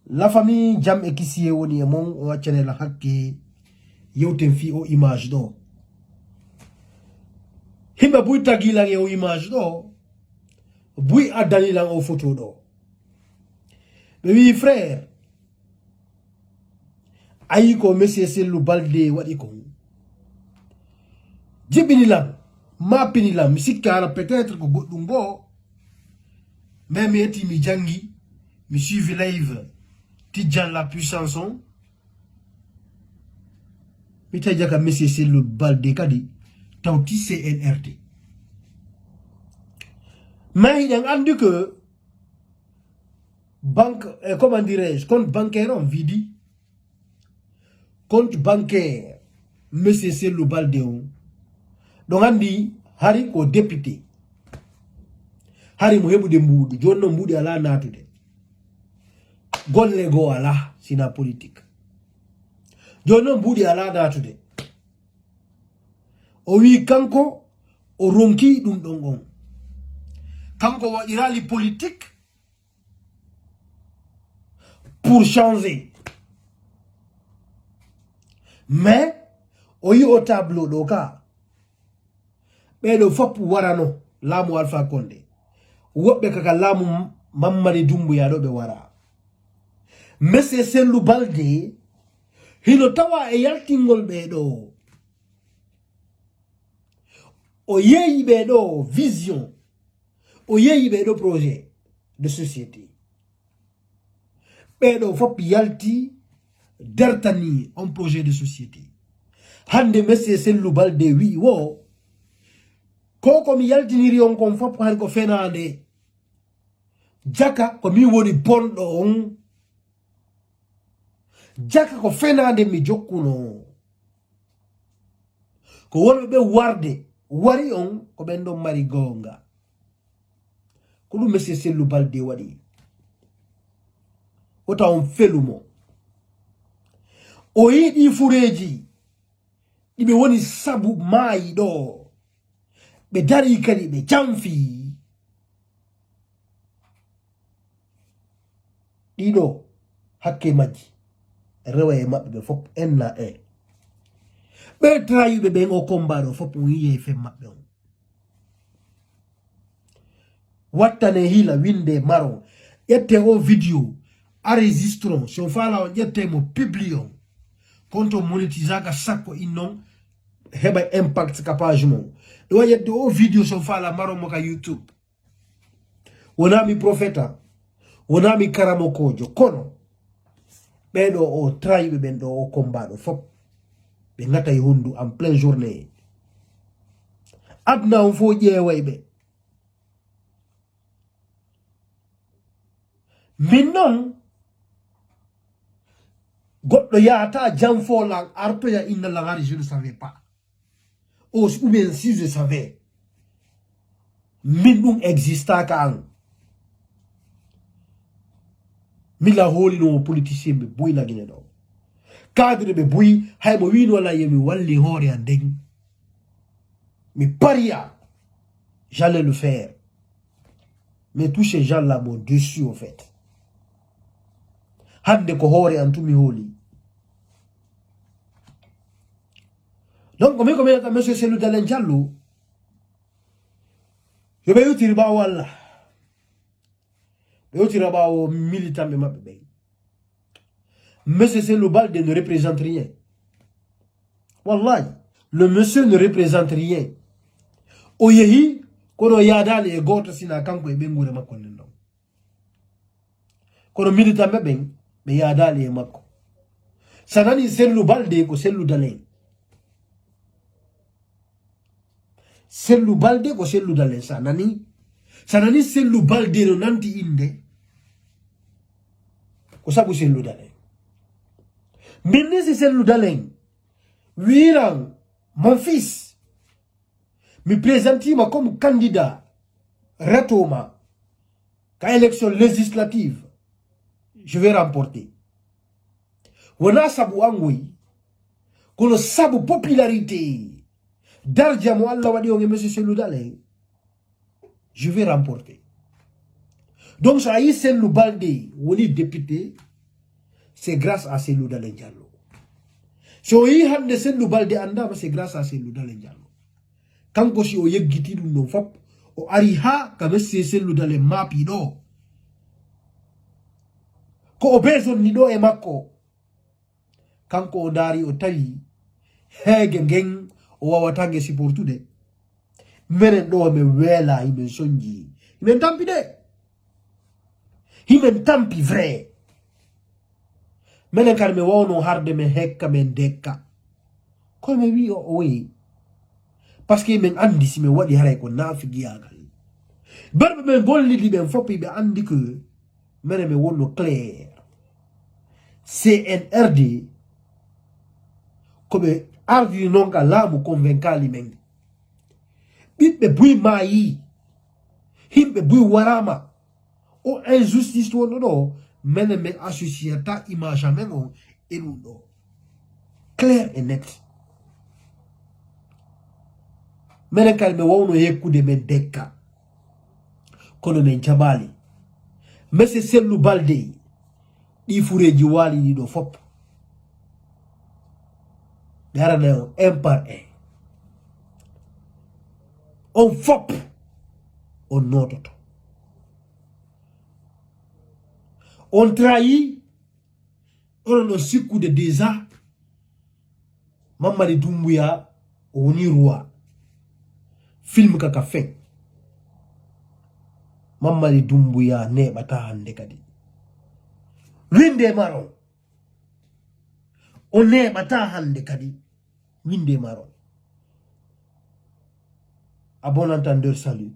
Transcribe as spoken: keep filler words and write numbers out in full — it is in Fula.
La famille, jam e kisiyee woni e mon. O accane lan hakke, yewten fii o image ɗo. Himɓe buy tagi lan e o image ɗo, buy addani lan o photo ɗo. Ɓe wi, frère, ayi ko monsieur Cellou Baldé waɗi kon? Jiɓini lan, mappini lan, mi sikkaala peut-être ko goɗɗum goo. Mais mi eti mi jangi, mi suivi live Tidjane la puissance on. Mi tawi jaka monsieur Cellou Baldé kadi tawti C N R D. Mais hiɗen andi que banque, eh, comment dirais-je, compte bancaire on vidi. Compte bancaire monsieur Cellou Baldé on, ɗon andi hari ko député. Hari mo heɓude mbuuɗi. Jooni noon mbuuɗi alaa naatude. Golle goo alaa, sina politique. Jooni noon mbuuɗi alaa naatude. O wii kanko o ronki ɗum ɗon on. Kanko waɗiraali politique pour changer. Mais o yi o tableau ɗo ka, ɓeɗo fop warano laamu Alpha Condé. Woɓɓe kaka laamu Mamadi Doumbouya ɗo ɓe wara. Monsieur Cellou Baldé hino tawa e yaltingol ɓeɗo. O yeeyi ɓeɗo vision. O yeeyi ɓeɗo projet de société. Ɓeɗo fop yalti dartani on projet de société. Hande monsieur Cellou Baldé wi'i wo, ko ko mi yaltiniri on kon fop hari ko fenaande. Jaka ko min woni bonɗo on. Jaka ko fenaande mi jokkuno. Ko wonɓe ɓe warde wari on ko ɓen ɗon mari goonga. Ko ɗum monsieur Cellou Baldé waɗi. Wota on felu mo. O yiɗi fureeji ɗi ɓe woni sabu maayi ɗo. Ɓe dari kadi ɓe janfi. Ɗiɗo hakke majji. Rewa e maɓɓe ɓe fop enna e. Ɓe trayuɓe ɓen o combat ɗo fop on yiye fen maɓɓe on. Wattane hila winde maron. Ƴette o video. Enregistron. Si on faala on ƴette mo publion. Konto monétisaka sakko innon. Heɓa impact ka page mon. Ɗo ƴette o video si on faala maron mo ka YouTube. Wonaa mi profeta, wonaa mi karamokojo, kono ɓeɗo o trayiɓe ɓen ɗo o combat ɗo fop ɓe gatay hondu en plein journée. Aduna on fof ƴeeway ɓe. Min non goɗɗo yahata jam fo lan artoya inna lan hari je ne savais pas. Ou bien si je savais, min ɗum existaka an. Mila hoolino politicien ɓe buy lagine ɗo. Cadre ɓe buy hay mo wino wala yemi walli hoore an nden. Mi paria, j'allais le faire. Mais tous ces gens là m'ont déçu au fait. Hande ko hoore an tumi hooli. Donc ko min ko min wiyata monsieur Cellou Dalein Diallo, yo ɓe yewtiri ɓaawo Allah. Ɓe yewtira ɓaawo militanɓe maɓɓe ɓen. Monsieur Cellou Baldé ne représente rien. Wallahi, le monsieur ne représente rien. O yehi kono o yaadaali e gooto sina kanko e ɓeynguure makko nden ɗon. Kono militanɓe ɓen ɓe yaadaali e makko. Sa nani Cellou Baldé ko Cellou Dalein. Cellou Baldé ko Cellou Dalein sa nani. Sa nani Cellou Baldé no nanti inde. Ko sabu Cellou Dalein. Min ni si Cellou Dalein wiiran mon fils mi présentima comme candidat retoma ka élection législative, je vais remporter. Wona sabu angoy, kono sabu popularité. Darja mo Allah waɗi on e monsieur Cellou Dalein, je vais remporter. Donc so a yi Cellou Baldé woni député, C'est grâce à Cellou Dalein Diallo. So o yii hannde Cellou Baldé anndaama, c'est grâce à Cellou Dalein Diallo. Kanko si o yeggiti ɗum ɗon fof, o ari haa ka Monsieur Cellou Dalein maapi ɗo. Ko o besonni ɗo e makko. Kanko o ndaari, o tawi heege ngen o waawata nge supportude. Menen ɗo men weela, himen sonji, himen tampi de. Himen tampi vrai. Menen kadi men wawno harde men hekka men dekka. Kono men wi o, o woyi. Parce que men andi si men waɗi haray ko naafigiyaagal. Berɓe men gollidi ɓen fof ɓe andi que menen men wonno clair. C N R D ko ɓe ardini non ka laamu convaincali men. Ɓiɓɓe buy maayi, himɓe buy waraama. O injustice wonno ɗo, menen men associata image amen on e ɗum ɗo. Clair et net. Menen kadi men wawno yekkude men dekka. Kono men jaɓaali. Monsieur Cellou Baldé, ɗi fureeji waali ɗi ɗo fop. Ɓe arana on un par un. On fop, on noototo. On trahi, oɗon ɗo sikkude déjà. Mamadi Doumbouya o woni roi. Film ka ka fen. Mamadi Doumbouya neeɓata hannde kadi. Winde maron. O neeɓata hannde kadi. Winde maron. À bon entendeur, salut.